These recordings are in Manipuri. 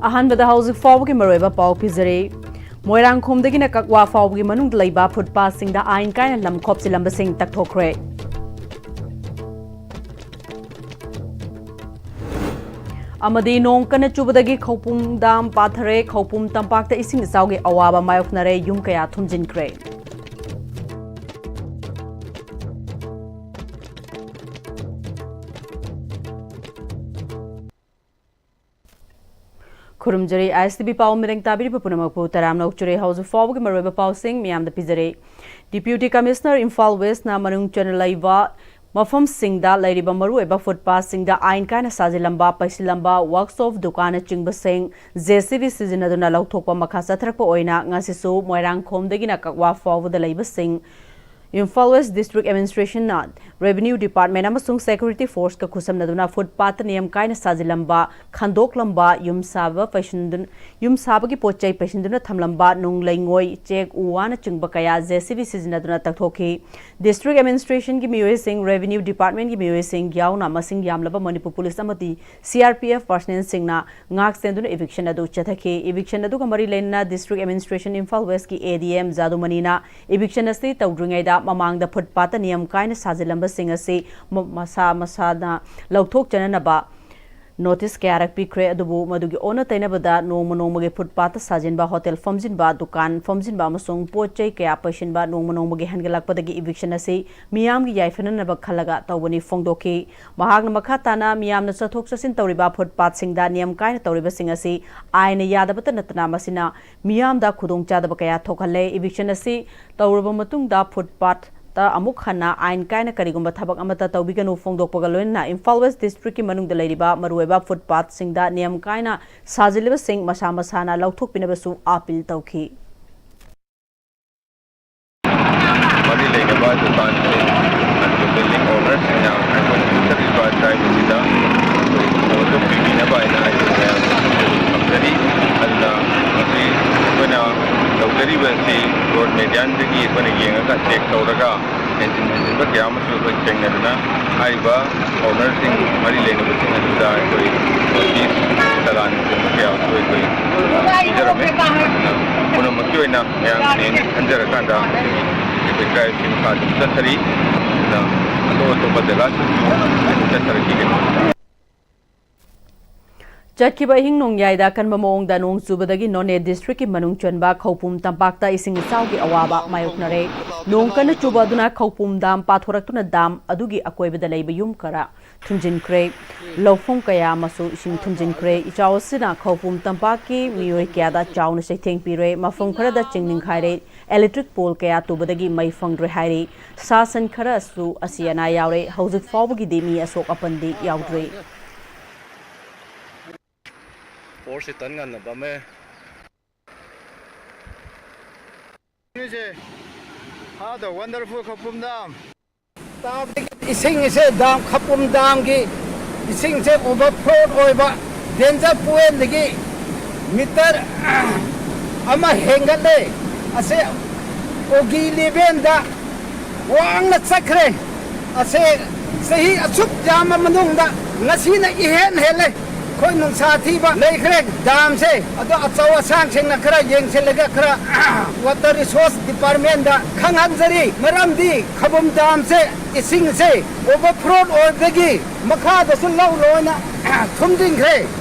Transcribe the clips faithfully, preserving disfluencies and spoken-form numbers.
ꯑꯍꯥꯟꯕꯗ ꯍꯧꯖꯤꯛ ꯐꯥꯎꯕꯒꯤ ꯃꯔꯨꯑꯣꯏꯕ ꯄꯥꯎ ꯄꯤꯖꯔꯤ꯫ ꯃꯣꯏꯔꯥꯡꯈꯣꯝꯗꯒꯤꯅ ꯀꯛꯋꯥ ꯐꯥꯎꯕꯒꯤ ꯃꯅꯨꯡꯗ ꯂꯩꯕ ꯐꯨꯠꯄꯥꯠꯁꯤꯡꯗ ꯑꯥꯏꯟ ꯀꯥꯏꯅ ꯂꯝ ꯈꯣꯞꯆꯤꯜꯂꯝꯕꯁꯤꯡ ꯇꯛꯊꯣꯛꯈ꯭ꯔꯦ꯫ ꯑꯃꯗꯤ ꯅꯣꯡ ꯀꯟꯅ ꯆꯨꯕꯗꯒꯤ ꯈꯧꯄꯨꯝ ꯗꯥꯝ ꯄꯥꯊꯔꯦ꯫ ꯈꯧꯄꯨꯝ ꯇꯝꯄꯥꯛꯇ ꯏꯁꯤꯡ ꯏꯆꯥꯎꯒꯤ ꯑꯋꯥꯕ ꯃꯥꯌꯣꯛꯅꯔꯦ꯫ ꯌꯨꯝ ꯀꯌꯥ ꯊꯨꯝꯖꯤꯟꯈ꯭ꯔꯦ꯫ ꯈꯨꯔꯨꯝꯖꯔꯤ꯫ ISTV ꯄꯥꯎ ꯃꯤꯔꯦꯡ ꯇꯥꯕꯤꯔꯤꯕ ꯄꯨꯝꯅꯃꯛꯄꯨ ꯇꯔꯥꯝꯅ ꯑꯣꯛꯆꯔꯤ꯫ ꯍꯧꯖꯤꯛ ꯐꯥꯎꯕꯒꯤ ꯃꯔꯨꯑꯣꯏꯕ ꯄꯥꯎꯁꯤꯡ ꯃꯤꯌꯥꯝꯗ ꯄꯤꯖꯔꯤ꯫ Deputy Commissioner ꯏꯝꯐꯥꯜ ꯋꯦꯁꯅ ꯃꯅꯨꯡ ꯆꯟꯅ ꯂꯩꯕ ꯃꯐꯝꯁꯤꯡꯗ ꯂꯩꯔꯤꯕ ꯃꯔꯨꯑꯣꯏꯕ ꯐꯨꯠꯄꯥꯠꯁꯤꯡꯗ ꯑꯥꯏꯟ ꯀꯥꯏꯅ ꯁꯥꯖꯤꯜꯂꯝꯕ, ꯄꯩꯁꯤꯜꯂꯝꯕ, ꯋꯥꯔꯛꯁꯣꯞ, ꯗꯨꯀꯥꯟꯅꯆꯤꯡꯕꯁꯤꯡ JCB ꯁꯤꯖꯤꯟꯅꯗꯨꯅ ꯂꯧꯊꯣꯛꯄ ꯃꯈꯥ ꯆꯠꯊꯔꯛꯄ ꯑꯣꯏꯅ ꯉꯁꯤꯁꯨ ꯃꯣꯏꯔꯥꯡꯈꯣꯝꯗꯒꯤꯅ ꯀꯛꯋꯥ ꯐꯥꯎꯕꯗ ꯂꯩꯕꯁꯤꯡ ꯏꯝꯐꯥꯜ ꯋꯦꯁ ꯗꯤꯁꯇ꯭ꯔꯤꯛ ꯑꯦꯗꯃꯤꯅꯤꯁꯇ꯭ꯔꯦꯁꯟꯅ ꯔꯦꯚꯤꯅ꯭ꯌꯨ ꯗꯤꯄꯥꯔꯠꯃꯦꯟ ꯑꯃꯁꯨꯡ ꯁꯦꯀ꯭ꯌꯨꯔꯤꯇꯤ ꯐꯣꯔꯁꯀ ꯈꯨꯠꯁꯝꯅꯗꯨꯅ ꯐꯨꯠꯄꯥꯠꯇ ꯅꯤꯌꯝ ꯀꯥꯏꯅ ꯁꯥꯖꯤꯜꯂꯝꯕ, ꯈꯟꯗꯣꯛꯂꯝꯕ, ꯌꯨꯝ ꯁꯥꯕ ꯄꯩꯁꯤꯟꯗꯨꯅ, ꯌꯨꯝ ꯁꯥꯕꯒꯤ ꯄꯣꯠ ꯆꯩ ꯄꯩꯁꯤꯟꯗꯨꯅ ꯊꯝꯂꯝꯕ, ꯅꯨꯡ ꯂꯩꯉꯣꯏ, ꯆꯦꯛ, ꯎ ꯋꯥꯅꯆꯤꯡꯕ ꯀꯌꯥ JCB ꯁꯤꯖꯤꯟꯅꯗꯨꯅ ꯇꯛꯊꯣꯛꯈꯤ꯫ ꯗꯤꯁꯇ꯭ꯔꯤꯛ ꯑꯦꯗꯃꯤꯅꯤꯁꯇ꯭ꯔꯦꯁꯟꯒꯤ ꯃꯤꯑꯣꯏꯁꯤꯡ, ꯔꯦꯚꯤꯅ꯭ꯌꯨ ꯗꯤꯄꯥꯔꯠꯃꯦꯟꯒꯤ ꯃꯤꯑꯣꯏꯁꯤꯡ ꯌꯥꯎꯅ ꯃꯁꯤꯡ ꯌꯥꯝꯂꯕ ꯃꯅꯤꯄꯨꯔ ꯄꯨꯂꯤꯁ ꯑꯃꯗꯤ CRPF ꯄꯥꯔꯁꯅꯦꯜꯁꯤꯡꯅ ꯉꯥꯛ ꯁꯦꯟꯗꯨꯅ ꯏꯚꯤꯛꯁꯟ ꯑꯗꯨ ꯆꯠꯊꯈꯤ꯫ ꯏꯚꯤꯛꯁꯟ ꯑꯗꯨꯒ ꯃꯔꯤ ꯂꯩꯅꯅ ꯗꯤꯁꯇ꯭ꯔꯤꯛ ꯑꯦꯗꯃꯤꯅꯤꯁꯇ꯭ꯔꯦꯁꯟ ꯏꯝꯐꯥꯜ ꯋꯦꯁꯀꯤ ADM ꯖꯥꯗꯨꯃꯅꯤꯅ ꯏꯚꯤꯛꯁꯟ ꯑꯁꯤ ꯇꯧꯗ꯭ꯔꯤꯉꯩꯗ ꯃꯃꯥꯡꯗ ꯐꯨꯠꯄꯥꯠꯇ ꯅꯤꯌꯝ ꯀꯥꯏꯅ ꯁꯥꯖꯤꯜꯂꯝꯕꯁꯤꯡ ꯑꯁꯤ ꯃ-, ꯃꯁꯥ ꯃꯁꯥꯅ ꯂꯧꯊꯣꯛꯆꯅꯅꯕ ꯅꯣꯇꯤꯁ ꯀꯌꯥꯔꯛ ꯄꯤꯈ꯭ꯔꯦ꯫ ꯑꯗꯨꯕꯨ ꯃꯗꯨꯒꯤ ꯑꯣꯟꯅ ꯇꯩꯅꯕꯗ ꯅꯣꯡꯃ ꯅꯣꯡꯃꯒꯤ ꯐꯨꯠꯄꯥꯠꯇ ꯁꯥꯖꯤꯟꯕ, ꯍꯣꯇꯦꯜ ꯐꯝꯖꯤꯟꯕ, ꯗꯨꯀꯥꯟ ꯐꯝꯖꯤꯟꯕ ꯑꯃꯁꯨꯡ ꯄꯣꯠ ꯆꯩ ꯀꯌꯥ ꯄꯩꯁꯤꯟꯕ ꯅꯣꯡꯃ ꯅꯣꯡꯃꯒꯤ ꯍꯦꯟꯒꯠꯂꯛꯄꯗꯒꯤ ꯏꯚꯤꯛꯁꯟ ꯑꯁꯤ ꯃꯤꯌꯥꯝꯒꯤ ꯌꯥꯏꯐꯅꯅꯕ ꯈꯜꯂꯒ ꯇꯧꯕꯅꯤ ꯐꯣꯡꯗꯣꯛꯈꯤ꯫ ꯃꯍꯥꯛꯅ ꯃꯈꯥ ꯇꯥꯅ ꯃꯤꯌꯥꯝꯅ ꯆꯠꯊꯣꯛ ꯆꯠꯁꯤꯟ ꯇꯧꯔꯤꯕ ꯐꯨꯠꯄꯥꯠꯁꯤꯡꯗ ꯅꯤꯌꯝ ꯀꯥꯏꯅ ꯇꯧꯔꯤꯕꯁꯤꯡ ꯑꯁꯤ ꯑꯥꯏꯟꯅ ꯌꯥꯗꯕꯇ ꯅꯠꯇꯅ ꯃꯁꯤꯅ ꯃꯤꯌꯥꯝꯗ ꯈꯨꯗꯣꯡꯆꯥꯗꯕ ꯀꯌꯥ ꯊꯣꯛꯍꯜꯂꯦ꯫ ꯏꯚꯤꯛꯁꯟ ꯑꯁꯤ ꯇꯧꯔꯕ ꯃꯇꯨꯡꯗ ꯐꯨꯠꯄꯥꯠꯇ ꯑꯃꯨꯛ ꯍꯟꯅ ꯑꯥꯏꯟ ꯀꯥꯏꯅ ꯀꯔꯤꯒꯨꯝꯕ ꯊꯕꯛ ꯑꯃꯠꯇ ꯇꯧꯕꯤꯒꯅꯨ ꯐꯣꯡꯗꯣꯛꯄꯒ ꯂꯣꯏꯅꯅ ꯏꯝꯐꯥꯜ ꯋꯦꯁ ꯗꯤꯁꯇ꯭ꯔꯤꯛꯀꯤ ꯃꯅꯨꯡꯗ ꯂꯩꯔꯤꯕ ꯃꯔꯨꯑꯣꯏꯕ ꯐꯨꯠꯄꯥꯠꯁꯤꯡꯗ ꯅꯤꯌꯝ ꯀꯥꯏꯅ ꯁꯥꯖꯤꯜꯂꯤꯕꯁꯤꯡ ꯃꯁꯥ ꯃꯁꯥꯅ ꯂꯧꯊꯣꯛꯄꯤꯅꯕꯁꯨ ꯑꯥꯄꯤꯜ ꯇꯧꯈꯤ꯫ ꯃꯔꯤ ꯂꯩꯅꯕ ꯗꯨꯀꯥꯟꯁꯤꯡ ꯑꯗꯨꯒ ꯕꯤꯜꯗꯤꯡ ꯑꯣꯅꯔꯁꯤꯡꯅ ꯑꯩꯈꯣꯏꯅ ꯄꯤꯊꯔꯤꯕ ꯗ꯭ꯔꯥꯏꯕ ꯑꯁꯤꯗ ꯑꯩꯈꯣꯏ ꯁꯣꯗꯨ ꯄꯤꯕꯤꯅꯕ ꯍꯥꯏꯅ ꯑꯩꯈꯣꯏ ꯃꯌꯥꯝ ꯊꯝꯖꯔꯤ꯫ ꯑꯗꯨꯅ ꯃꯁꯤ ꯑꯩꯈꯣꯏꯅ ꯇꯧꯖꯔꯤꯕ ꯑꯁꯤ ꯔꯣꯗ ꯃꯦꯗꯤꯌꯥꯟꯗꯒꯤ ꯑꯩꯈꯣꯏꯅ ꯌꯦꯡꯉꯒ ꯆꯦꯛ ꯇꯧꯔꯒ ꯍꯦꯟꯖꯤꯟ ꯍꯦꯟꯖꯤꯟꯕ ꯀꯌꯥ ꯑꯃꯁꯨ ꯑꯩꯈꯣꯏ ꯊꯦꯡꯅꯗꯨꯅ ꯍꯥꯏꯔꯤꯕ ownerꯁꯤꯡ, ꯃꯔꯤ ꯂꯩꯅꯕꯁꯤꯡ ꯑꯗꯨꯗ ꯑꯩꯈꯣꯏ notice, ꯆꯂꯥꯟ ꯆꯨꯝꯕ ꯀꯌꯥ ꯑꯃꯁꯨ ꯑꯩꯈꯣꯏ ꯄꯤꯖꯔꯝꯃꯤ꯫ ꯑꯗꯨꯅ ꯄꯨꯝꯅꯃꯛꯀꯤ ꯑꯣꯏꯅ ꯃꯌꯥꯝꯒꯤꯅꯦꯅ ꯈꯟꯖꯔꯀꯥꯟꯗ ꯑꯩꯈꯣꯏ ꯇ꯭ꯔꯥꯏꯕꯁꯤꯡ ꯃꯈꯥ ꯑꯗꯨꯝ ꯆꯠꯊꯔꯤ꯫ ꯑꯗꯨꯅ ꯑꯇꯣꯞ ꯑꯇꯣꯞꯄ ꯖꯒꯥꯁꯤꯡꯁꯨ ꯑꯗꯨꯝ ꯆꯠꯊꯔꯛꯈꯤꯒꯅꯤ꯫ ꯆꯠꯈꯤꯕ ꯑꯍꯤꯡ ꯅꯣꯡꯌꯥꯏꯗ ꯑꯀꯟꯕ ꯃꯑꯣꯡꯗ ꯅꯣꯡ ꯆꯨꯕꯗꯒꯤ ꯅꯣꯅꯦ ꯗꯤꯁꯇ꯭ꯔꯤꯛꯀꯤ ꯃꯅꯨꯡ ꯆꯟꯕ ꯈꯧꯄꯨꯝ ꯇꯝꯄꯥꯛꯇ ꯏꯁꯤꯡ ꯏꯆꯥꯎꯒꯤ ꯑꯋꯥꯕ ꯃꯥꯌꯣꯛꯅꯔꯦ꯫ ꯅꯣꯡ ꯀꯟꯅ ꯆꯨꯕ ꯑꯗꯨꯅ ꯈꯧꯄꯨꯝ ꯗꯥꯝ ꯄꯥꯊꯣꯔꯛꯇꯨꯅ ꯗꯥꯝ ꯑꯗꯨꯒꯤ ꯑꯀꯣꯏꯕꯗ ꯂꯩꯕ ꯌꯨꯝ ꯈꯔ ꯊꯨꯝꯖꯤꯟꯈ꯭ꯔꯦ꯫ ꯂꯧꯐꯝ ꯀꯌꯥ ꯑꯃꯁꯨ ꯏꯁꯤꯡ ꯊꯨꯝꯖꯤꯟꯈ꯭ꯔꯦ꯫ ꯏꯆꯥꯎ ꯑꯁꯤꯅ ꯈꯧꯄꯨꯝ ꯇꯝꯄꯥꯛꯀꯤ ꯃꯤꯑꯣꯏ ꯀꯌꯥꯗ ꯆꯥꯎꯅ ꯆꯩꯊꯦꯡ ꯄꯤꯔꯦ꯫ ꯃꯐꯝ ꯈꯔꯗ ꯆꯤꯡ ꯅꯤꯡꯈꯥꯏꯔꯦ꯫ Electric pole ꯀꯌꯥ ꯇꯨꯕꯗꯒꯤ ꯃꯩ ꯐꯪꯗ꯭ꯔꯦ ꯍꯥꯏꯔꯤ꯫ ꯁꯥ ꯁꯟ ꯈꯔꯁꯨ ꯑꯁꯤ ꯑꯅꯥ ꯌꯥꯎꯔꯦ꯫ ꯍꯧꯖꯤꯛ ꯐꯥꯎꯕꯒꯤꯗꯤ ꯃꯤ ꯑꯁꯣꯛ ꯑꯄꯟꯗꯤ ꯌꯥꯎꯗ꯭ꯔꯤ꯫ ꯄꯣꯔꯁꯤ ꯇꯟ ꯉꯟꯅ ꯄꯝꯃꯦ꯫ How the wonderful Khapum Dam. ꯇꯥꯕꯗꯒꯤ ꯏꯁꯤꯡ ꯑꯁꯦ ꯗꯥꯝ, ꯈꯄꯨꯝ ꯗꯥꯝꯒꯤ ꯏꯁꯤꯡꯁꯦ overflow ꯑꯣꯏꯕ, danger pointꯗꯒꯤ meter ꯑꯃ ꯍꯦꯟꯒꯠꯂꯦ꯫ ꯑꯁꯦ ꯑꯣꯒꯤ levelꯗ ꯋꯥꯡꯅ ꯆꯠꯈ꯭ꯔꯦ꯫ ꯑꯁꯦ ꯆꯍꯤ ꯑꯁꯨꯛ ꯌꯥꯝꯕ ꯃꯅꯨꯡꯗ ꯉꯁꯤꯅ ꯏꯍꯦꯟ ꯍꯦꯜꯂꯦ꯫ ꯑꯩꯈꯣꯏ ꯅꯨꯡꯁꯥ ꯊꯤꯕ ꯂꯩꯈ꯭ꯔꯦ꯫ ꯗꯥꯝꯁꯦ ꯑꯗꯣ ꯑꯆꯧ ꯑꯁꯥꯡꯁꯤꯡꯅ ꯈꯔ ꯌꯦꯡꯁꯤꯜꯂꯒ ꯈꯔ water resource departmentꯗ ꯈꯪꯍꯟꯖꯔꯤ꯫ ꯃꯔꯝꯗꯤ ꯈꯕꯨꯝ ꯗꯥꯝꯁꯦ ꯏꯁꯤꯡꯁꯦ overflow ꯑꯣꯏꯕꯗꯒꯤ ꯃꯈꯥꯗꯁꯨ ꯂꯧ ꯂꯣꯏꯅ ꯊꯨꯝꯖꯤꯟꯈ꯭ꯔꯦ꯫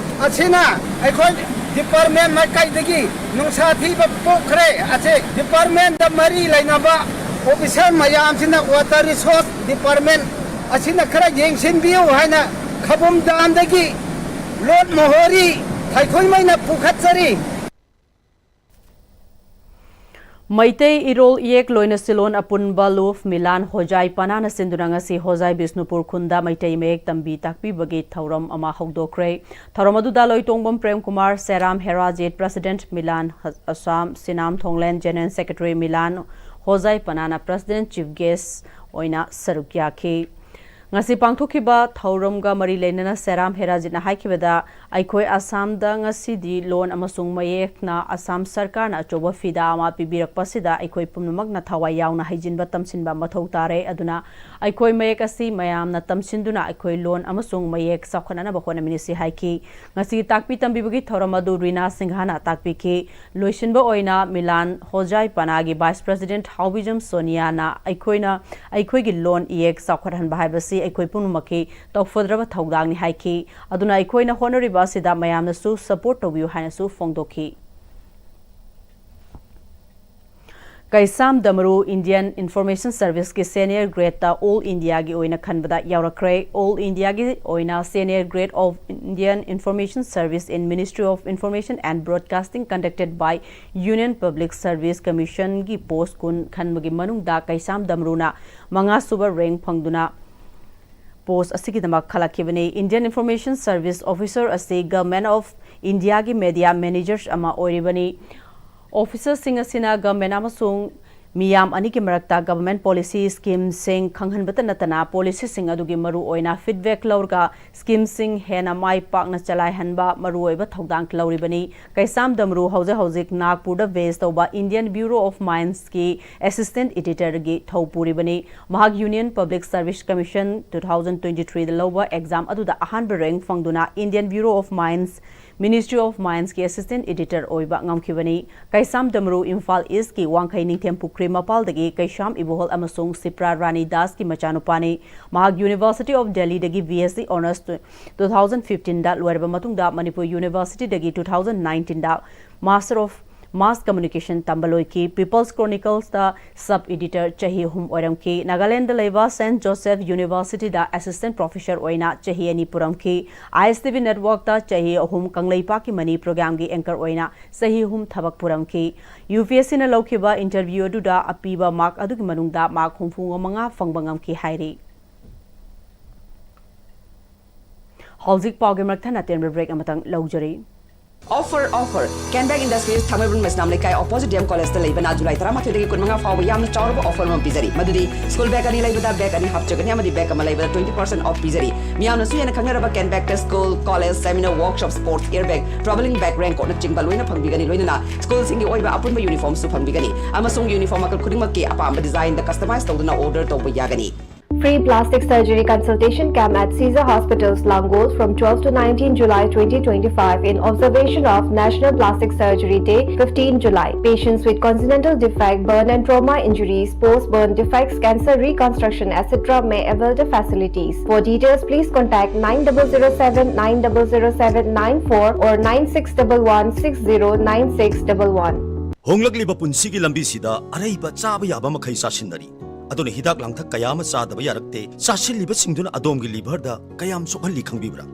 ꯑꯁꯤꯅ ꯑꯩꯈꯣꯏ department ꯃꯥꯏꯀꯩꯗꯒꯤ ꯅꯨꯡꯁꯥ ꯊꯤꯕ ꯄꯣꯛꯈ꯭ꯔꯦ꯫ ꯑꯁꯤ departmentꯗ ꯃꯔꯤ ꯂꯩꯅꯕ officer ꯃꯌꯥꯝꯁꯤꯅ water resource department ꯑꯁꯤꯅ ꯈꯔ ꯌꯦꯡꯁꯤꯟꯕꯤꯌꯨ ꯍꯥꯏꯅ ꯈꯕꯨꯝ ꯗꯥꯝꯗꯒꯤ ꯂꯣꯠ ꯃꯣꯍꯣꯔꯤ ꯊꯥꯏꯈꯣꯏꯃꯩꯅ ꯄꯨꯈꯠꯆꯔꯤ꯫ ꯃꯩꯇꯩ ꯏꯔꯣꯜ ꯏꯌꯦꯛ ꯂꯣꯏꯅ ꯁꯤꯂꯣꯟ ꯑꯄꯨꯟꯕ ꯂꯨꯞ ꯃꯤꯂꯥꯟ ꯍꯣꯖꯥꯏ ꯄꯅꯥꯅ ꯁꯤꯟꯗꯨꯅ ꯉꯁꯤ ꯍꯣꯖꯥꯏ ꯕꯤꯁꯅꯨꯄꯨꯔ ꯈꯨꯟꯗ ꯃꯩꯇꯩ ꯃꯌꯦꯛ ꯇꯝꯕꯤ ꯇꯥꯛꯄꯤꯕꯒꯤ ꯊꯧꯔꯝ ꯑꯃ ꯍꯧꯗꯣꯛꯈ꯭ꯔꯦ꯫ ꯊꯧꯔꯝ ꯑꯗꯨꯗ ꯂꯣꯏꯇꯣꯡꯕꯝ Prem Kumar, Seram Herajit, president Milan Assam, Sinam Thonglen, general secretary Milan Hojai ꯄꯅꯥꯅ president chief guest ꯑꯣꯏꯅ ꯁꯔꯨꯛ ꯌꯥꯈꯤ꯫ ꯉꯁꯤ ꯄꯥꯡꯊꯣꯛꯈꯤꯕ ꯊꯧꯔꯝꯒ ꯃꯔꯤ ꯂꯩꯅꯅ ꯁꯦꯔꯥꯝ ꯍꯦꯔꯥꯖꯤꯠꯅ ꯍꯥꯏꯈꯤꯕꯗ, ꯑꯩꯈꯣꯏ ꯑꯁꯥꯝꯗ ꯉꯁꯤꯗꯤ ꯂꯣꯟ ꯑꯃꯁꯨꯡ ꯃꯌꯦꯛꯅ ꯑꯁꯥꯝ ꯁꯔꯀꯥꯔꯅ ꯑꯆꯧꯕ ꯐꯤꯗꯥ ꯑꯃ ꯄꯤꯕꯤꯔꯛꯄꯁꯤꯗ ꯑꯩꯈꯣꯏ ꯄꯨꯝꯅꯃꯛꯅ ꯊꯋꯥꯏ ꯌꯥꯎꯅ ꯍꯩꯖꯤꯟꯕ ꯇꯝꯁꯤꯟꯕ ꯃꯊꯧ ꯇꯥꯔꯦ꯫ ꯑꯗꯨꯅ ꯑꯩꯈꯣꯏ ꯃꯌꯦꯛ ꯑꯁꯤ ꯃꯌꯥꯝꯅ ꯇꯝꯁꯤꯟꯗꯨꯅ ꯑꯩꯈꯣꯏ ꯂꯣꯟ ꯑꯃꯁꯨꯡ ꯃꯌꯦꯛ ꯆꯥꯎꯈꯠꯅꯅꯕ ꯍꯣꯠꯅꯃꯤꯟꯅꯁꯤ ꯍꯥꯏꯈꯤ꯫ ꯉꯁꯤ ꯇꯥꯛꯄꯤ ꯇꯝꯕꯤꯕꯒꯤ ꯊꯧꯔꯝ ꯑꯗꯨ ꯔꯤꯅꯥ ꯁꯤꯡꯍꯥꯅ ꯇꯥꯛꯄꯤꯈꯤ꯫ ꯂꯣꯏꯁꯤꯟꯕ ꯑꯣꯏꯅ ꯃꯤꯂꯥꯟ ꯍꯣꯖꯥꯏ ꯄꯅꯥꯒꯤ Vice President ꯍꯥꯎꯕꯤꯖꯝ ꯁꯣꯅꯤꯌꯥꯅ ꯑꯩꯈꯣꯏꯅ ꯑꯩꯈꯣꯏꯒꯤ ꯂꯣꯟ ꯏꯌꯦꯛ ꯆꯥꯎꯈꯠꯍꯟꯕ ꯍꯥꯏꯕꯁꯤ ꯑꯩꯈꯣꯏ ꯄꯨꯝꯅꯃꯛꯀꯤ ꯇꯧꯐꯗ꯭ꯔꯕ ꯊꯧꯗꯥꯡꯅꯤ ꯍꯥꯏꯈꯤ꯫ ꯑꯗꯨꯅ ꯑꯩꯈꯣꯏꯅ ꯍꯣꯠꯅꯔꯤꯕ ꯑꯁꯤꯗ ꯃꯌꯥꯝꯅꯁꯨ support ꯇꯧꯕꯤꯌꯨ ꯍꯥꯏꯅꯁꯨ ꯐꯣꯡꯗꯣꯛꯈꯤ꯫ ꯀꯩꯁꯥꯝ ꯗꯃꯔꯨ Indian Information Service ꯀꯤ senior grade ꯇ All India ꯒꯤ ꯑꯣꯏꯅ ꯈꯟꯕꯗ ꯌꯥꯎꯔꯛꯈ꯭ꯔꯦ꯫ All India ꯒꯤ ꯑꯣꯏꯅ senior grade of Indian Information Service in Ministry of Information and Broadcasting conducted by Union Public Service Commission ꯒꯤ post ꯀꯨꯟ ꯈꯟꯕꯒꯤ ꯃꯅꯨꯡꯗ ꯀꯩꯁꯥꯝ ꯗꯃꯔꯨꯅ ꯃꯉꯥ ꯁꯨꯕ rank ꯐꯪꯗꯨꯅ post ꯑꯁꯤꯒꯤꯗꯃꯛ ꯈꯜꯂꯛꯈꯤꯕꯅꯤ꯫ Indian Information Service Officer ꯑꯁꯤ Government of India ꯒꯤ media managers ꯑꯃ ꯑꯣꯏꯔꯤꯕꯅꯤ꯫ Officer ꯁꯤꯡ ꯑꯁꯤꯅ government ꯑꯃꯁꯨꯡ ꯃꯤꯌꯥꯝ ꯑꯅꯤꯒꯤ ꯃꯔꯛꯇ government policy scheme ꯁꯤꯡ ꯈꯪꯍꯟꯕꯇ ꯅꯠꯇꯅ, policy ꯁꯤꯡ ꯑꯗꯨꯒꯤ ꯃꯔꯨꯑꯣꯏꯅ feedback ꯂꯧꯔꯒ scheme ꯁꯤꯡ ꯍꯦꯟꯅ ꯃꯥꯏ ꯄꯥꯛꯅ ꯆꯂꯥꯏꯍꯟꯕ ꯃꯔꯨꯑꯣꯏꯕ ꯊꯧꯗꯥꯡ ꯂꯧꯔꯤꯕꯅꯤ꯫ ꯀꯩꯁꯥꯝ ꯗꯃꯔꯨ ꯍꯧꯖꯤꯛ ꯍꯧꯖꯤꯛ ꯅꯥꯒꯄꯨꯔꯗ base ꯇꯧꯕ Indian Bureau of Mines ꯀꯤ Assistant Editor ꯒꯤ ꯊꯧ ꯄꯨꯔꯤꯕꯅꯤ꯫ ꯃꯍꯥꯛ Union Public Service Commission two thousand twenty three ꯗ ꯂꯧꯕ exam ꯑꯗꯨꯗ ꯑꯍꯥꯟꯕ rank ꯐꯪꯗꯨꯅ Indian Bureau of Mines, Ministry of Mines ꯀꯤ Assistant Editor ꯑꯣꯏꯕ ꯉꯝꯈꯤꯕꯅꯤ꯫ ꯀꯩꯁꯥꯝ ꯗꯃꯔꯨ ꯏꯝꯐꯥꯜ East ꯀꯤ ꯋꯥꯡꯈꯩ ꯅꯤꯡꯊꯦꯝ ꯄꯨꯈ꯭ꯔꯤ ꯃꯄꯥꯜꯗꯒꯤ ꯀꯩꯁꯥꯝ ꯏꯕꯣꯍꯜ ꯑꯃꯁꯨꯡ ꯁꯤꯄ꯭ꯔꯥ ꯔꯥꯅꯤ ꯗꯥꯁꯀꯤ ꯃꯆꯥꯅꯨꯄꯥꯅꯤ꯫ ꯃꯍꯥꯛ University of Delhi ꯗꯒꯤ B S C Honours two thousand fifteen ꯗ ꯂꯣꯏꯔꯕ ꯃꯇꯨꯡꯗ ꯃꯅꯤꯄꯨꯔ University ꯗꯒꯤ two thousand nineteen the Master of Mass Communication ꯇꯝꯕ ꯂꯣꯏꯈꯤ꯫ People's Chronicles ꯇ sub editor ꯆꯍꯤ ꯑꯍꯨꯝ ꯑꯣꯏꯔꯝꯈꯤ꯫ ꯅꯥꯒꯥꯂꯦꯟꯗ ꯂꯩꯕ Saint Joseph University ꯗ assistant professor ꯑꯣꯏꯅ ꯆꯍꯤ ꯑꯅꯤ ꯄꯨꯔꯝꯈꯤ꯫ I S T V network ꯇ ꯆꯍꯤ ꯑꯍꯨꯝ, ꯀꯪꯂꯩꯄꯥꯛꯀꯤ ꯃꯅꯤ program ꯒꯤ anchor ꯑꯣꯏꯅ ꯆꯍꯤ ꯑꯍꯨꯝ ꯊꯕꯛ ꯄꯨꯔꯝꯈꯤ꯫ U P S C ꯅ ꯂꯧꯈꯤꯕ interview ꯑꯗꯨꯗ ꯑꯄꯤꯕ mark ꯑꯗꯨꯒꯤ ꯃꯅꯨꯡꯗ mark ꯍꯨꯝꯐꯨ ꯃꯉꯥ ꯐꯪꯕ ꯉꯝꯈꯤ ꯍꯥꯏꯔꯤ꯫ ꯍꯧꯖꯤꯛ ꯄꯥꯎꯒꯤ ꯃꯔꯛ ꯊꯠꯅ ꯑꯇꯦꯟꯕ break ꯑꯃꯇꯪ ꯂꯧꯖꯔꯤ꯫ Offer, offer! Kenbag Industries, ꯊꯥꯡꯃꯩꯕꯟ ꯃꯩꯁꯅꯥꯝ ꯂꯩꯀꯥꯏ, opposite D M College ꯇ ꯂꯩꯕꯅ July ꯇꯔꯥꯃꯥꯊꯣꯏꯗꯒꯤ ꯀꯨꯟꯃꯉꯥ ꯐꯥꯎꯕ ꯌꯥꯝꯅ ꯆꯥꯎꯔꯕ offer ꯑꯃ ꯄꯤꯖꯔꯤ꯫ ꯃꯗꯨꯗꯤ school bag ꯑꯅꯤ ꯂꯩꯕꯗ bag ꯑꯅꯤ ꯍꯥꯞꯆꯒꯅꯤ ꯑꯃꯗꯤ bag ꯑꯃ ꯂꯩꯕꯗ twenty percent off ꯄꯤꯖꯔꯤ꯫ ꯃꯤꯌꯥꯝꯅꯁꯨ ꯍꯦꯟꯅ ꯈꯪꯅꯔꯕ Kenbag ꯇ school, college, seminar, workshop, sports, air bag, travelling bag, raincoat ꯅꯆꯤꯡꯕ ꯂꯣꯏꯅ ꯐꯪꯕꯤꯒꯅꯤ꯫ ꯂꯣꯏꯅꯅ school ꯁꯤꯡꯒꯤ ꯑꯣꯏꯕ ꯑꯄꯨꯟꯕ uniform ꯁꯨ ꯐꯪꯕꯤꯒꯅꯤ꯫ ꯑꯃꯁꯨꯡ uniform ꯃꯈꯜ ꯈꯨꯗꯤꯡꯃꯛꯀꯤ ꯑꯄꯥꯝꯕ design ꯗ customize ꯇꯧꯗꯨꯅ order ꯇꯧꯕ ꯌꯥꯒꯅꯤ꯫ Free plastic surgery consultation camp at Caesar Hospitals, Langol, from twelve to nineteen July twenty twenty-five, in observation of National Plastic Surgery Day, fifteen July. Patients with congenital defect, burn and trauma injuries, post-burn defects, cancer reconstruction, et cetera may avail the facilities. For details, please contact nine double zero seven nine double zero seven nine four or nine six double one six zero nine six double one. ꯍꯣꯡꯂꯛꯂꯤꯕ ꯄꯨꯟꯁꯤꯒꯤ ꯂꯝꯕꯤꯁꯤꯗ ꯑꯔꯩꯕ ꯆꯥꯕ ꯌꯥꯕ ꯃꯈꯩ ꯆꯥꯁꯤꯟꯅꯔꯤ꯫ ꯑꯗꯨꯅ ꯍꯤꯗꯥꯛ ꯂꯥꯡꯊꯛ ꯀꯌꯥ ꯑꯃ ꯆꯥꯗꯕ ꯌꯥꯔꯛꯇꯦ꯫ ꯆꯥꯁꯤꯜꯂꯤꯕꯁꯤꯡꯗꯨꯅ ꯑꯗꯣꯝꯒꯤ liver ꯗ ꯀꯌꯥꯝ ꯁꯣꯛꯍꯜꯂꯤ ꯈꯪꯕꯤꯕ꯭ꯔꯥ?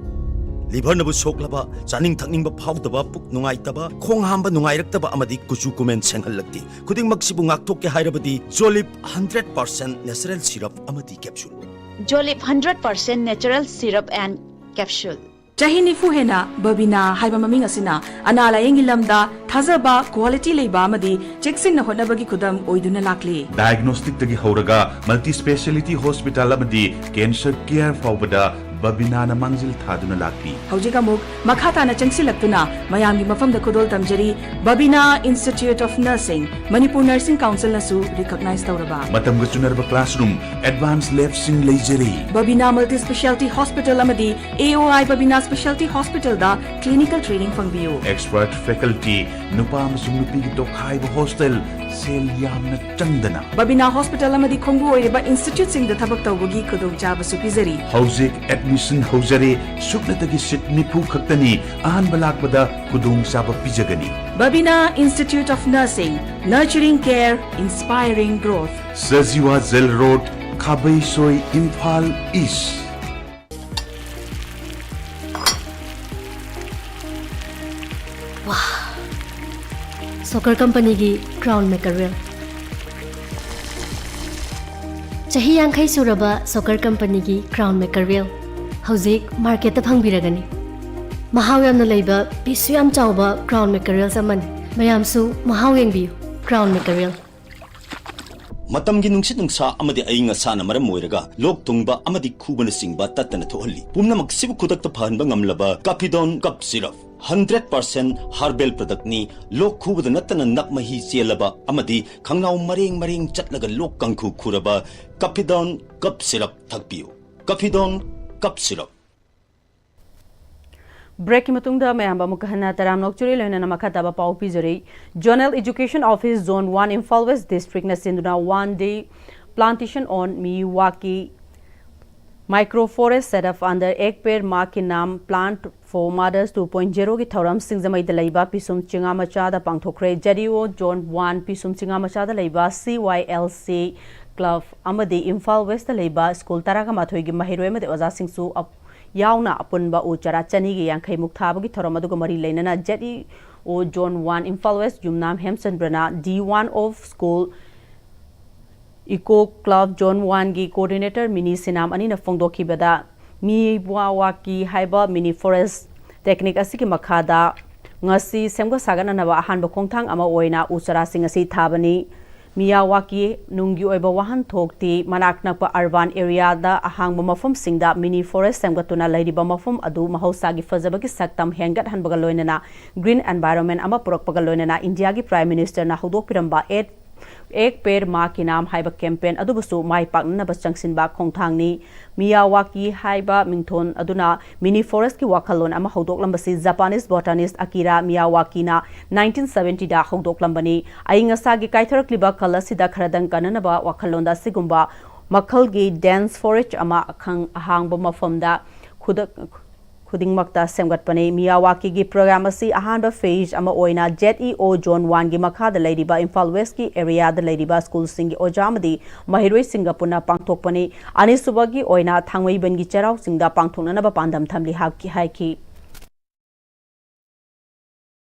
Liver ꯅꯕꯨ ꯁꯣꯛꯂꯕ, ꯆꯥꯅꯤꯡ ꯊꯛꯅꯤꯡꯕ ꯐꯥꯎꯗꯕ, ꯄꯨꯛ ꯅꯨꯡꯉꯥꯏꯇꯕ, ꯈꯣꯡ ꯍꯥꯝꯕ ꯅꯨꯡꯉꯥꯏꯔꯛꯇꯕ ꯑꯃꯗꯤ ꯀꯨꯆꯨ ꯀꯨꯃꯦꯟ ꯁꯦꯡꯍꯜꯂꯛꯇꯦ꯫ ꯈꯨꯗꯤꯡꯃꯛꯁꯤꯕꯨ ꯉꯥꯛꯊꯣꯛꯀꯦ ꯍꯥꯏꯔꯕꯗꯤ Jolib hundred percent natural syrup ꯑꯃꯗꯤ capsule꯫ Jolib hundred percent natural syrup and capsule꯫ ꯆꯍꯤ ꯅꯤꯐꯨ ꯍꯦꯟꯅ ꯕꯕꯤꯅꯥ ꯍꯥꯏꯕ ꯃꯃꯤꯡ ꯑꯁꯤꯅ ꯑꯅꯥ ꯂꯥꯌꯦꯡꯒꯤ ꯂꯝꯗ ꯊꯥꯖꯕ, quality ꯂꯩꯕ ꯑꯃꯗꯤ ꯆꯦꯛꯁꯤꯟꯅ ꯍꯣꯠꯅꯕꯒꯤ ꯈꯨꯗꯝ ꯑꯣꯏꯗꯨꯅ ꯂꯥꯛꯂꯤ꯫ Diagnostic ꯇꯒꯤ ꯍꯧꯔꯒ multi speciality hospital ꯑꯃꯗꯤ cancer care ꯐꯥꯎꯕꯗ ꯕꯕꯤꯅꯥꯅ ꯃꯥꯡꯖꯤꯜ ꯊꯥꯗꯨꯅ ꯂꯥꯛꯂꯤ꯫ ꯍꯧꯖꯤꯛ ꯑꯃꯨꯛ ꯃꯈꯥ ꯇꯥꯅ ꯆꯪꯁꯤꯜꯂꯛꯇꯨꯅ ꯃꯌꯥꯝꯒꯤ ꯃꯐꯝꯗ ꯈꯨꯗꯣꯜ ꯇꯝꯖꯔꯤ꯫ Babina Institute of Nursing, Manipur Nursing Council ꯅꯁꯨ recognize ꯇꯧꯔꯕ꯫ ꯃꯇꯝꯒ ꯆꯨꯅꯔꯕ classroom, advance lab ꯁꯤꯡ ꯂꯩꯖꯔꯤ꯫ Babina Multi Speciality Hospital ꯑꯃꯗꯤ A O I Babina Speciality Hospital the clinical training ꯐꯪꯕꯤꯌꯨ꯫ Expert faculty, ꯅꯨꯄꯥ ꯑꯃꯁꯨꯡ ꯅꯨꯄꯤꯒꯤ ꯇꯣꯈꯥꯏꯕ hostel, ꯁꯦꯜ ꯌꯥꯝꯅ ꯆꯪꯗꯅ꯫ Babina Hospital ꯑꯃꯗꯤ ꯈꯣꯡꯕꯨ ꯑꯣꯏꯔꯤꯕ institute ꯁꯤꯡꯗ ꯊꯕꯛ ꯇꯧꯕꯒꯤ ꯈꯨꯗꯣꯡꯆꯥꯕꯁꯨ ꯄꯤꯖꯔꯤ꯫ ꯍꯧꯖꯤꯛ admission ꯍꯧꯖꯔꯦ, ꯁꯨꯞꯅꯇꯒꯤ seat ꯅꯤꯐꯨ ꯈꯛꯇꯅꯤ, ꯑꯍꯥꯟꯕ ꯂꯥꯛꯄꯗ ꯈꯨꯗꯣꯡꯆꯥꯕ ꯄꯤꯖꯒꯅꯤ꯫ Babina Institute of Nursing, nurturing care, inspiring growth. Sajiwa Jail Road, ꯈꯥꯕꯩꯁꯣꯏ, Imphal East꯫ ꯋꯥ! Socker Company ꯒꯤ Crown Maker Wheel꯫ ꯆꯍꯤ ꯌꯥꯡꯈꯩ ꯁꯨꯔꯕ Socker Company ꯒꯤ Crown Maker Wheel ꯍꯧꯖꯤꯛ market ꯇ ꯐꯪꯕꯤꯔꯒꯅꯤ꯫ ꯃꯍꯥꯎ ꯌꯥꯝꯅ ꯂꯩꯕ, ꯄꯤꯁꯁꯨ ꯌꯥꯝ ꯆꯥꯎꯕ crown mackerels ꯑꯃꯅꯤ꯫ ꯃꯌꯥꯝꯁꯨ ꯃꯍꯥꯎ ꯌꯦꯡꯕꯤꯌꯨ꯫ Crown mackerel꯫ ꯃꯇꯝꯒꯤ ꯅꯨꯡꯁꯤꯠ ꯅꯨꯡꯁꯥ ꯑꯃꯗꯤ ꯑꯏꯪ ꯑꯁꯥꯅ ꯃꯔꯝ ꯑꯣꯏꯔꯒ ꯂꯣꯛ ꯊꯨꯡꯕ ꯑꯃꯗꯤ ꯈꯨꯕꯅꯆꯤꯡꯕ ꯇꯠꯇꯅ ꯊꯣꯛꯍꯜꯂꯤ꯫ ꯄꯨꯝꯅꯃꯛꯁꯤꯕꯨ ꯈꯨꯗꯛꯇ ꯐꯍꯟꯕ ꯉꯝꯂꯕ Cappidone Cough Syrup, hundred percent herbal product ꯅꯤ꯫ ꯂꯣꯛ ꯈꯨꯕꯗ ꯅꯠꯇꯅ ꯅꯞ ꯃꯍꯤ ꯆꯦꯜꯂꯕ ꯑꯃꯗꯤ ꯈꯪꯅꯥꯎ ꯃꯔꯦꯡ ꯃꯔꯦꯡ ꯆꯠꯂꯒ ꯂꯣꯛ ꯀꯥꯡꯈꯨ ꯈꯨꯔꯕ Cappidone Cough Syrup ꯊꯛꯄꯤꯌꯨ꯫ Cappidone Cough Syrup꯫ Break ꯀꯤ ꯃꯇꯨꯡꯗ ꯃꯌꯥꯝꯕꯨ ꯑꯃꯨꯛꯀ ꯍꯟꯅ ꯇꯔꯥꯝꯅ ꯑꯣꯛꯆꯔꯤ, ꯂꯣꯏꯅꯅ ꯃꯈꯥ ꯇꯥꯕ ꯄꯥꯎ ꯄꯤꯖꯔꯤ꯫ Zonal Education Office Zone one Imphal West District ꯅ ꯁꯤꯟꯗꯨꯅ One Day Plantation on Miyawaki Micro Forest set up under Ek Ped Maa Ki Naam Plant for Mothers two point zero ꯒꯤ ꯊꯧꯔꯝ ꯁꯤꯡꯖꯃꯩꯗ ꯂꯩꯕ ꯄꯤꯁꯨꯝ ꯆꯤꯉꯥ ꯃꯆꯥꯗ ꯄꯥꯡꯊꯣꯛꯈ꯭ꯔꯦ꯫ Z E O Zone one ꯄꯤꯁꯨꯝ ꯆꯤꯉꯥ ꯃꯆꯥꯗ ꯂꯩꯕ C Y L C club ꯑꯃꯗꯤ ꯏꯝꯐꯥꯜ ꯋꯦꯁꯇ ꯂꯩꯕ ꯁ꯭ꯀꯨꯜ ꯇꯔꯥꯒ ꯃꯥꯊꯣꯏꯒꯤ ꯃꯍꯩꯔꯣꯏ ꯑꯃꯗꯤ ꯑꯣꯖꯥꯁꯤꯡꯁꯨ ꯑꯞ-, ꯌꯥꯎꯅ ꯑꯄꯨꯟꯕ ꯎ ꯆꯥꯔꯥ ꯆꯅꯤꯒꯤ ꯌꯥꯡꯈꯩ ꯃꯨꯛ ꯊꯥꯕꯒꯤ ꯊꯧꯔꯝ ꯑꯗꯨꯒ ꯃꯔꯤ ꯂꯩꯅꯅ Z E O Zone one Imphal west Yumnam ꯍꯦꯝꯆꯟꯗ꯭ꯔꯅ D one of School Eco Club Zone one ꯒꯤ coordinator ꯃꯤꯅꯤ ꯁꯤꯅꯥꯝ ꯑꯅꯤꯅ ꯐꯣꯡꯗꯣꯛꯈꯤꯕꯗ, ꯃꯤꯌꯥꯋꯥꯀꯤ ꯍꯥꯏꯕ mini forest technique ꯑꯁꯤꯒꯤ ꯃꯈꯥꯗ ꯉꯁꯤ ꯁꯦꯝꯒꯠ ꯁꯥꯒꯠꯅꯅꯕ ꯑꯍꯥꯟꯕ ꯈꯣꯡꯊꯥꯡ ꯑꯃ ꯑꯣꯏꯅ ꯎ ꯆꯥꯔꯥꯁꯤꯡ ꯑꯁꯤ ꯊꯥꯕꯅꯤ꯫ ꯃꯤꯌꯥꯋꯥꯀꯤ ꯅꯨꯡꯒꯤ ꯑꯣꯏꯕ ꯋꯥꯍꯟꯊꯣꯛꯇꯤ ꯃꯅꯥꯛ ꯅꯛꯄ urban area ꯗ ꯑꯍꯥꯡꯕ ꯃꯐꯝꯁꯤꯡꯗ mini forest ꯁꯦꯝꯒꯠꯇꯨꯅ ꯂꯩꯔꯤꯕ ꯃꯐꯝ ꯑꯗꯨ ꯃꯍꯧꯁꯥꯒꯤ ꯐꯖꯕꯒꯤ ꯁꯛꯇꯝ ꯍꯦꯟꯒꯠꯍꯟꯕꯒ ꯂꯣꯏꯅꯅ green environment ꯑꯃ ꯄꯨꯔꯛꯄꯒ ꯂꯣꯏꯅꯅ ꯏꯟꯗꯤꯌꯥꯒꯤ Prime Minister ꯅ ꯍꯧꯗꯣꯛꯄꯤꯔꯝꯕ ꯑꯦꯠ ꯑꯦꯛ ꯄꯦꯔ ꯃꯥ ꯀꯤ ꯅꯥꯝ ꯍꯥꯏꯕ campaign ꯑꯗꯨꯕꯨꯁꯨ ꯃꯥꯏ ꯄꯥꯛꯅꯅꯕ ꯆꯪꯁꯤꯟꯕ ꯈꯣꯡꯊꯥꯡꯅꯤ꯫ ꯃꯤꯌꯥꯋꯥꯀꯤ ꯍꯥꯏꯕ ꯃꯤꯡꯊꯣꯟ ꯑꯗꯨꯅ mini forest ꯀꯤ ꯋꯥꯈꯜꯂꯣꯟ ꯑꯃ ꯍꯧꯗꯣꯛꯂꯝꯕꯁꯤ Japanese botanist Akira Miyawaki ꯅ nineteen seventy ꯗ ꯍꯧꯗꯣꯛꯂꯝꯕꯅꯤ꯫ ꯑꯏꯪ ꯑꯁꯥꯒꯤ ꯀꯥꯏꯊꯔꯛꯂꯤꯕ ꯈꯜ ꯑꯁꯤꯗ ꯈꯔꯗꯪ ꯀꯟꯅꯅꯕ ꯋꯥꯈꯜꯂꯣꯟꯗ ꯑꯁꯤꯒꯨꯝꯕ ꯃꯈꯜꯒꯤ dense forest ꯑꯃ ꯑꯈꯪ ꯑꯍꯥꯡꯕ ꯃꯐꯝꯗ ꯈꯨꯗꯛ ꯈꯨꯗꯤꯡꯃꯛꯇ ꯁꯦꯝꯒꯠꯄꯅꯤ꯫ ꯃꯤꯌꯥꯋꯥꯀꯤꯒꯤ program ꯑꯁꯤ ꯑꯍꯥꯟꯕ phase ꯑꯃ ꯑꯣꯏꯅ Z E O Zone one ꯒꯤ ꯃꯈꯥꯗ ꯂꯩꯔꯤꯕ ꯏꯝꯐꯥꯜ ꯋꯦꯁꯀꯤ area ꯗ ꯂꯩꯔꯤꯕ ꯁ꯭ꯀꯨꯜꯁꯤꯡꯒꯤ ꯑꯣꯖꯥ ꯑꯃꯗꯤ ꯃꯍꯩꯔꯣꯏꯁꯤꯡꯒ ꯄꯨꯟꯅ ꯄꯥꯡꯊꯣꯛꯄꯅꯤ꯫ ꯑꯅꯤꯁꯨꯕꯒꯤ ꯑꯣꯏꯅ ꯊꯥꯡꯃꯩꯕꯟꯒꯤ ꯆꯩꯔꯥꯎ ꯆꯤꯡꯗ ꯄꯥꯡꯊꯣꯛꯅꯅꯕ ꯄꯥꯟꯗꯝ ꯊꯝꯂꯤ ꯍꯥꯏꯈꯤ꯫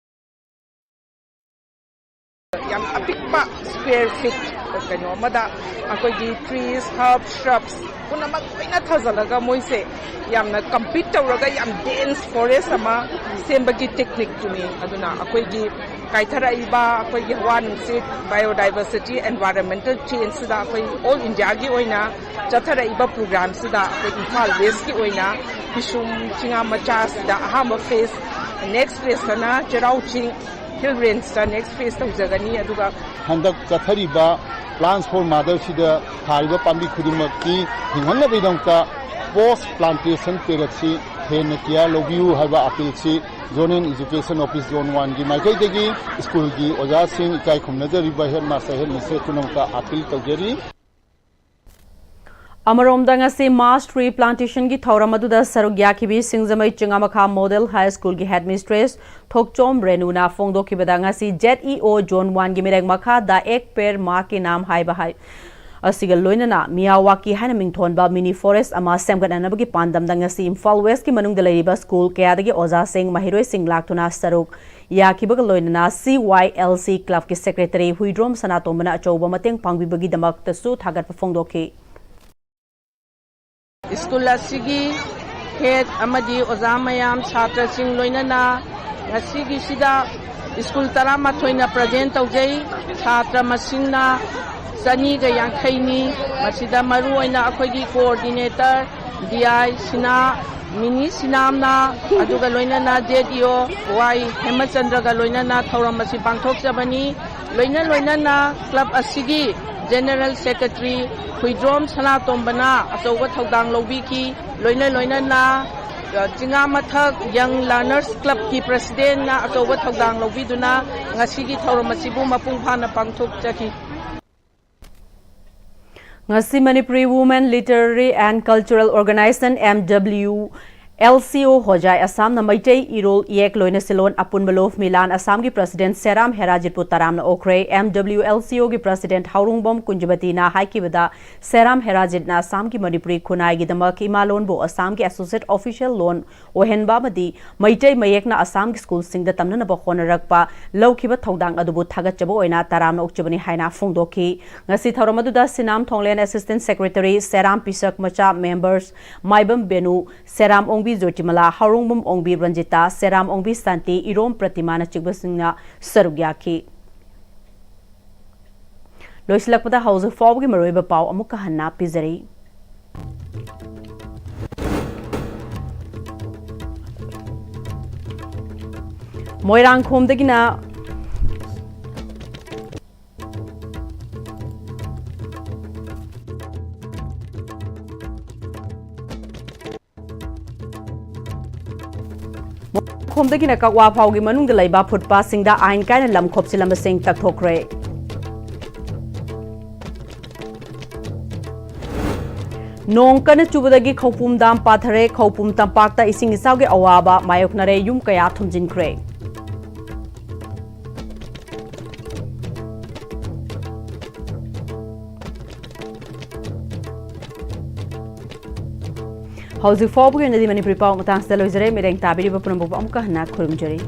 ꯌꯥꯝ ꯑꯄꯤꯛꯄ square feet ꯀꯩꯅꯣ ꯑꯃꯗ ꯑꯩꯈꯣꯏꯒꯤ trees, herbs, shrubs ꯄꯨꯝꯅꯃꯛ ꯂꯣꯏꯅ ꯊꯥꯖꯤꯜꯂꯒ ꯃꯣꯏꯁꯦ ꯌꯥꯝꯅ compete ꯇꯧꯔꯒ ꯌꯥꯝ dense forest ꯑꯃ ꯁꯦꯝꯕꯒꯤ technique ꯇꯨꯅꯤ꯫ ꯑꯗꯨꯅ ꯑꯩꯈꯣꯏꯒꯤ ꯀꯥꯏꯊꯔꯛꯏꯕ ꯑꯩꯈꯣꯏꯒꯤ ꯍꯋꯥ ꯅꯨꯡꯁꯤꯠ, biodiversity, environmental change ꯁꯤꯗ ꯑꯩꯈꯣꯏ all India ꯒꯤ ꯑꯣꯏꯅ ꯆꯠꯊꯔꯛꯏꯕ program ꯁꯤꯗ ꯑꯩꯈꯣꯏ ꯏꯝꯐꯥꯜ West ꯀꯤ ꯑꯣꯏꯅ ꯄꯤꯁꯨꯝ ꯆꯤꯡꯉꯥ ꯃꯆꯥꯁꯤꯗ ꯑꯍꯥꯟꯕ phase, next phase ꯇꯅ ꯆꯩꯔꯥꯎ ꯆꯤꯡ Hill Range ꯇ next phase ꯇꯧꯖꯒꯅꯤ꯫ ꯑꯗꯨꯒ ꯍꯟꯗꯛ ꯆꯠꯊꯔꯤꯕ Plants for Mother ꯁꯤꯗ ꯊꯥꯔꯤꯕ ꯄꯥꯝꯕꯤ ꯈꯨꯗꯤꯡꯃꯛꯀꯤ ꯍꯤꯡꯍꯟꯅꯕꯒꯤꯗꯃꯛꯇ post plantation ꯄꯦꯔꯠꯁꯤ ꯍꯦꯟꯅ care ꯂꯧꯕꯤꯌꯨ ꯍꯥꯏꯕ appeal ꯁꯤ Zonal Education Office Zone one ꯒꯤ ꯃꯥꯏꯀꯩꯗꯒꯤ school ꯒꯤ ꯑꯣꯖꯥꯁꯤꯡ, ꯏꯀꯥꯏ ꯈꯨꯝꯅꯖꯔꯤꯕ headmaster, headmistress ꯄꯨꯝꯅꯃꯛꯇ appeal ꯇꯧꯖꯔꯤ꯫ ꯑꯃꯔꯣꯝꯗ, ꯉꯁꯤ mass tree plantation ꯒꯤ ꯊꯧꯔꯝ ꯑꯗꯨꯗ ꯁꯔꯨꯛ ꯌꯥꯈꯤꯕꯤ ꯁꯤꯡꯖꯃꯩ ꯆꯤꯉꯥꯃꯈꯥ Model High School ꯒꯤ headmistress ꯊꯣꯛꯆꯣꯝ ꯔꯦꯅꯨꯅ ꯐꯣꯡꯗꯣꯛꯈꯤꯕꯗ, ꯉꯁꯤ Z E O Zone one ꯒꯤ ꯃꯤꯔꯦꯞ ꯃꯈꯥꯗ Ek Ped Maa Ke Naam ꯍꯥꯏꯕ ꯍꯥꯏ ꯑꯁꯤꯒ ꯂꯣꯏꯅꯅ ꯃꯤꯌꯥꯋꯥꯀꯤ ꯍꯥꯏꯅ ꯃꯤꯡꯊꯣꯟꯕ mini forest ꯑꯃ ꯁꯦꯝꯒꯠꯅꯅꯕꯒꯤ ꯄꯥꯟꯗꯝꯗ ꯉꯁꯤ ꯏꯝꯐꯥꯜ West ꯀꯤ ꯃꯅꯨꯡꯗ ꯂꯩꯔꯤꯕ school ꯀꯌꯥꯗꯒꯤ ꯑꯣꯖꯥꯁꯤꯡ, ꯃꯍꯩꯔꯣꯏꯁꯤꯡ ꯂꯥꯛꯇꯨꯅ ꯁꯔꯨꯛ ꯌꯥꯈꯤꯕꯒ ꯂꯣꯏꯅꯅ C Y L C club ꯀꯤ secretary ꯍꯨꯏꯗ꯭ꯔꯣꯝ ꯁꯅꯥꯇꯣꯝꯕꯅ ꯑꯆꯧꯕ ꯃꯇꯦꯡ ꯄꯥꯡꯕꯤꯕꯒꯤꯗꯃꯛꯇꯁꯨ ꯊꯥꯒꯠꯄ ꯐꯣꯡꯗꯣꯛꯈꯤ꯫ School ꯑꯁꯤꯒꯤ head ꯑꯃꯗꯤ ꯑꯣꯖꯥ ꯃꯌꯥꯝ, ꯁꯥꯇ꯭ꯔꯁꯤꯡ ꯂꯣꯏꯅꯅ ꯉꯁꯤꯒꯤꯁꯤꯗ school ꯇꯔꯥꯃꯥꯊꯣꯏꯅ present ꯇꯧꯖꯩ꯫ ꯁꯥꯇ꯭ꯔ ꯃꯁꯤꯡꯅ ꯆꯅꯤꯒ ꯌꯥꯡꯈꯩꯅꯤ꯫ ꯃꯁꯤꯗ ꯃꯔꯨꯑꯣꯏꯅ ꯑꯩꯈꯣꯏꯒꯤ coordinator D I ꯁꯤꯅꯥ, ꯃꯤꯅꯤ ꯁꯤꯅꯥꯝꯅ, ꯑꯗꯨꯒ ꯂꯣꯏꯅꯅ Z E O Y ꯍꯦꯃꯆꯟꯗ꯭ꯔꯒ ꯂꯣꯏꯅꯅ ꯊꯧꯔꯝ ꯑꯁꯤ ꯄꯥꯡꯊꯣꯛꯆꯕꯅꯤ꯫ ꯂꯣꯏꯅ ꯂꯣꯏꯅꯅ club ꯑꯁꯤꯒꯤ general secretary ꯍꯨꯏꯗ꯭ꯔꯣꯝ ꯁꯅꯥꯇꯣꯝꯕꯅ ꯑꯆꯧꯕ ꯊꯧꯗꯥꯡ ꯂꯧꯕꯤꯈꯤ꯫ ꯂꯣꯏꯅ ꯂꯣꯏꯅꯅ, ꯑ, ꯆꯤꯉꯥꯃꯊꯛ Young Learners Club ꯀꯤ president ꯅ ꯑꯆꯧꯕ ꯊꯧꯗꯥꯡ ꯂꯧꯕꯤꯗꯨꯅ ꯉꯁꯤꯒꯤ ꯊꯧꯔꯝ ꯑꯁꯤꯕꯨ ꯃꯄꯨꯡ ꯐꯥꯅ ꯄꯥꯡꯊꯣꯛꯆꯈꯤ꯫ ꯉꯁꯤ Manipuri Women Literary and Cultural Organization, M W L C ꯑꯣ ꯍꯣꯖꯥꯏ ꯑꯁꯥꯝꯅ ꯃꯩꯇꯩ ꯏꯔꯣꯜ ꯏꯌꯦꯛ ꯂꯣꯏꯅꯁꯤꯂꯣꯟ ꯑꯄꯨꯟꯕ ꯂꯣꯐ ꯃꯤꯂꯥꯟ ꯑꯁꯥꯝꯒꯤ ꯄ꯭ꯔꯁꯤꯗꯦꯟꯠ ꯁꯦꯔꯥꯝ ꯍꯦꯔꯥꯖꯤꯠꯄꯨ ꯇꯔꯥꯝꯅ ꯑꯣꯛꯈ꯭ꯔꯦ꯫ ꯑꯦꯝ ꯗꯕ꯭ꯂꯤꯎ ꯑꯦꯜ ꯁꯤ ꯑꯣꯒꯤ ꯄ꯭ꯔꯁꯤꯗꯦꯟꯠ ꯍꯥꯎꯔꯣꯡꯕꯝ ꯀꯨꯟꯖꯕꯇꯤꯅ ꯍꯥꯏꯈꯤꯕꯗ, ꯁꯦꯔꯥꯝ ꯍꯦꯔꯥꯖꯤꯠꯅ ꯑꯁꯥꯝꯒꯤ ꯃꯅꯤꯄꯨꯔꯤ ꯈꯨꯟꯅꯥꯏꯒꯤꯗꯃꯛ ꯏꯃꯥ ꯂꯣꯟꯕꯨ ꯑꯁꯥꯝꯒꯤ ꯑꯦꯁꯣꯁꯤꯌꯦꯠ ꯑꯣꯐꯤꯁꯤꯌꯦꯜ ꯂꯣꯟ ꯑꯣꯏꯍꯟꯕ ꯑꯃꯗꯤ ꯃꯩꯇꯩ ꯃꯌꯦꯛꯅ ꯑꯁꯥꯝꯒꯤ ꯁ꯭ꯀꯨꯜꯁꯤꯡꯗ ꯇꯝꯅꯅꯕ ꯍꯣꯠꯅꯔꯛꯄ ꯂꯧꯈꯤꯕ ꯊꯧꯗꯥꯡ ꯑꯗꯨꯕꯨ ꯊꯥꯒꯠꯆꯕ ꯑꯣꯏꯅ ꯇꯔꯥꯝꯅ ꯑꯣꯛꯆꯕꯅꯤ ꯍꯥꯏꯅ ꯐꯣꯡꯗꯣꯛꯈꯤ꯫ ꯉꯁꯤ ꯊꯧꯔꯝ ꯑꯗꯨꯗ ꯁꯤꯅꯥꯝ ꯊꯣꯡꯂꯦꯟ ꯑꯦꯁꯤꯁꯇꯦꯟꯠ ꯁꯦꯀ꯭ꯔꯦꯇꯔꯤ, ꯁꯦꯔꯥꯝ ꯄꯤꯁꯛ ꯃꯆꯥ ꯃꯦꯝꯕꯔꯁ, ꯃꯥꯏꯕꯝ ꯕꯦꯅꯨ, ꯁꯦꯔꯥꯝ ꯑꯣꯡꯕꯤ ꯖꯣꯏꯇꯤꯃꯂꯥ, ꯍꯥꯎꯔꯣꯡꯕꯝ ꯑꯣꯡꯕꯤ ꯔꯟꯖꯤꯇꯥ, ꯁꯦꯔꯥꯝ ꯑꯣꯡꯕꯤ ꯁꯥꯟꯇꯤ, ꯏꯔꯣꯝ ꯄ꯭ꯔꯇꯤꯃꯥꯅꯆꯤꯡꯕꯁꯤꯡꯅ ꯁꯔꯨꯛ ꯌꯥꯈꯤ꯫ ꯂꯣꯏꯁꯤꯜꯂꯛꯄꯗ ꯍꯧꯖꯤꯛ ꯐꯥꯎꯕꯒꯤ ꯃꯔꯨꯑꯣꯏꯕ ꯄꯥꯎ ꯑꯃꯨꯛꯀ ꯍꯟꯅ ꯄꯤꯖꯔꯤ꯫ ꯃꯣꯏꯔꯥꯡꯈꯣꯝꯗꯒꯤꯅ ꯈꯣꯝꯗꯒꯤꯅ ꯀꯛꯋꯥ ꯐꯥꯎꯒꯤ ꯃꯅꯨꯡꯗ ꯂꯩꯕ ꯐꯨꯠꯄꯥꯠꯁꯤꯡꯗ ꯑꯥꯏꯟ ꯀꯥꯏꯅ ꯂꯝ ꯈꯣꯞꯆꯤꯜꯂꯝꯕꯁꯤꯡ ꯇꯛꯊꯣꯛꯈ꯭ꯔꯦ꯫ ꯅꯣꯡ ꯀꯟꯅ ꯆꯨꯕꯗꯒꯤ ꯈꯧꯄꯨꯝ ꯗꯥꯝ ꯄꯥꯊꯔꯦ꯫ ꯈꯧꯄꯨꯝ ꯇꯝꯄꯥꯛꯇ ꯏꯁꯤꯡ ꯏꯆꯥꯎꯒꯤ ꯑꯋꯥꯕ ꯃꯥꯌꯣꯛꯅꯔꯦ꯫ ꯌꯨꯝ ꯀꯌꯥ ꯊꯨꯝꯖꯤꯟꯈ꯭ꯔꯦ꯫ ꯍꯧꯖꯤꯛ ꯐꯥꯎꯕꯒꯤ ꯑꯣꯏꯅꯗꯤ ꯃꯅꯤꯄꯨꯔꯤ ꯄꯥꯎ ꯃꯇꯥꯡꯁꯤꯗ ꯂꯣꯏꯖꯔꯦ꯫ ꯃꯤꯠꯌꯦꯡ ꯇꯥꯕꯤꯔꯤꯕ ꯄꯨꯝꯅꯃꯛꯄꯨ ꯑꯃꯨꯛꯀ ꯍꯟꯅ ꯈꯨꯔꯨꯝꯖꯔꯤ꯫